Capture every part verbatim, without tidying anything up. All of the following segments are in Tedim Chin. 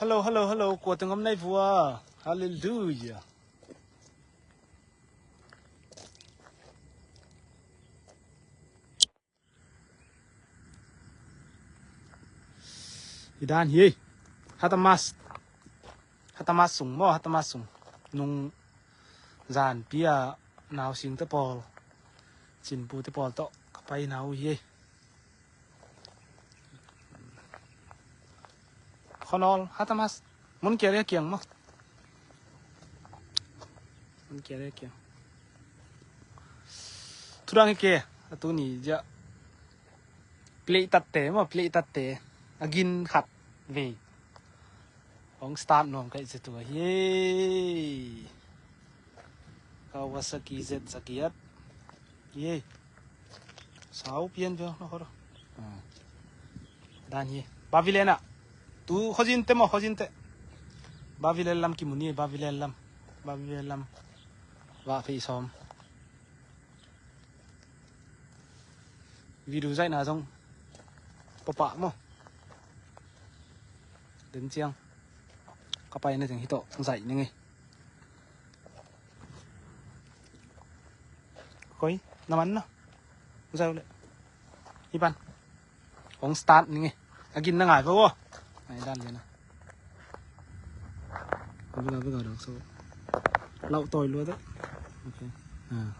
Hello, hello, hello. Kua teng om nai vua. Hallelujah. Hi dan hi. Hatamas. Hatamas sung maw, Hatamas sung. Nung zanpi a nausing te pawl, cinpu te pawl tawh ka pai nau hi. Khonol, Hatamas. Mun kia le kiang maw. Mun kia le kiang. Thudang hi ke, a tuni ja. Play tatte maw, play tatte. A gin khat ve. Hong start nuam kai se tua hi. Kawasaki Z saki at. Hi. Sau pian ve na hor. Ah. Dan hi. Bavilen ah. Tu khozin te maw, khozin te. Bavilen lam kimu ni, Bavilen lam. Bavilen lam. Va phei som. Video zaihna zong papa maw. Den ciang ka paina teng hi tawh zaih ning ei. Koi na man na. Zaih uh le. Hi pan. Hong start ning ei. A gin na ngai vo. Ngai dan lian a. Vega, vega dak so. Lau toi lua dak. Okay. Ah.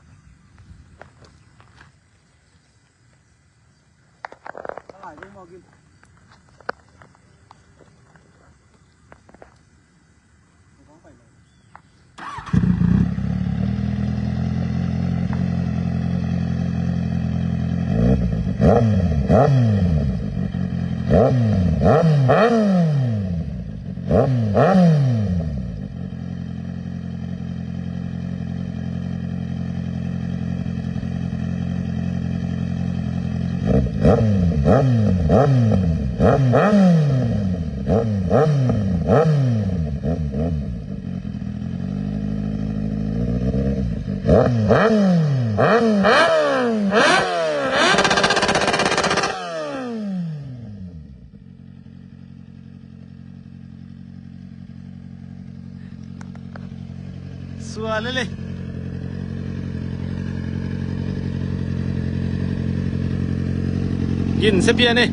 Sua lele. Gin se pian e.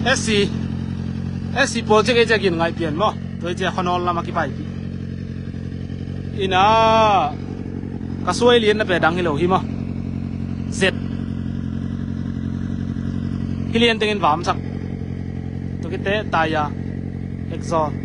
S C. S C project e cia gin ngai pian maw. Tua cia Khonol lama kipai pi. Ina ka suai lian na pe dang hi lo hi maw. Zet. Hi lian tengin vam sak. Tua kite taya. Exhaust.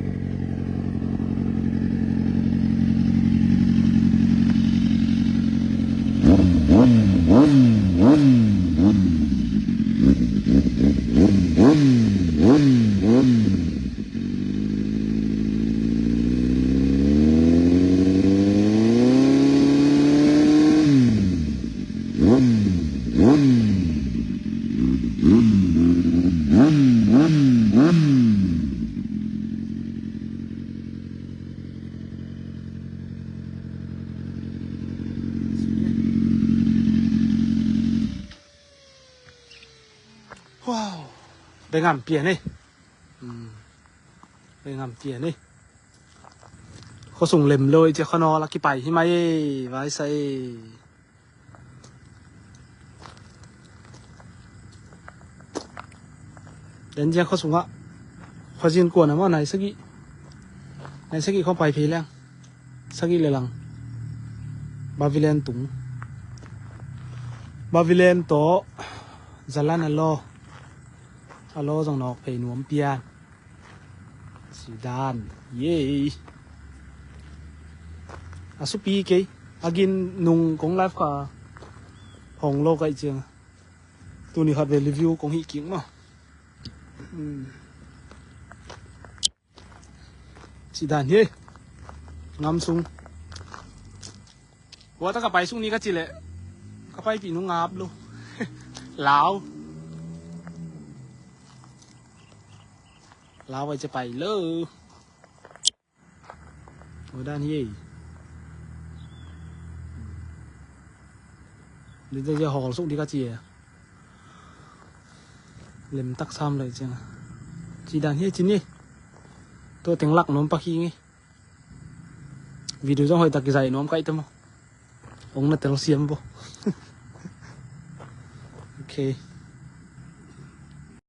Wow. Bengam pian e. Hmm. Bengam pian e. Khosung lem lo i cia Khonol a kipai hi mai e. Vai sa e. Den ciang khuasungah khuazin kuan amah nai sagih, nai sagih khawng pai phei leng sagih le lang Bavilen tung. Bavilen tawh Zalan a law, a law zong nawk phei nuam pian. Sidan yei. A supi kei a gin nung kong live kha hong lo kaih ciang. Tuni khat ve review kong hih kik maw. Sidan hi. Ngam sung. Hua ta ka pai sung ni ka ci leh ka paipih nung ngap lo. Lau. Lau ai ci pai lo. Ua dan hi ei. Dite zia hawl suk dika ci e. Lem tak sam lai ciang. Ci dan hi ci ni. Tua teng lak nuam pak hi nge. Video zong hoih tak kizai nuam kaih te maw. Ong na telsiam bo. Ok.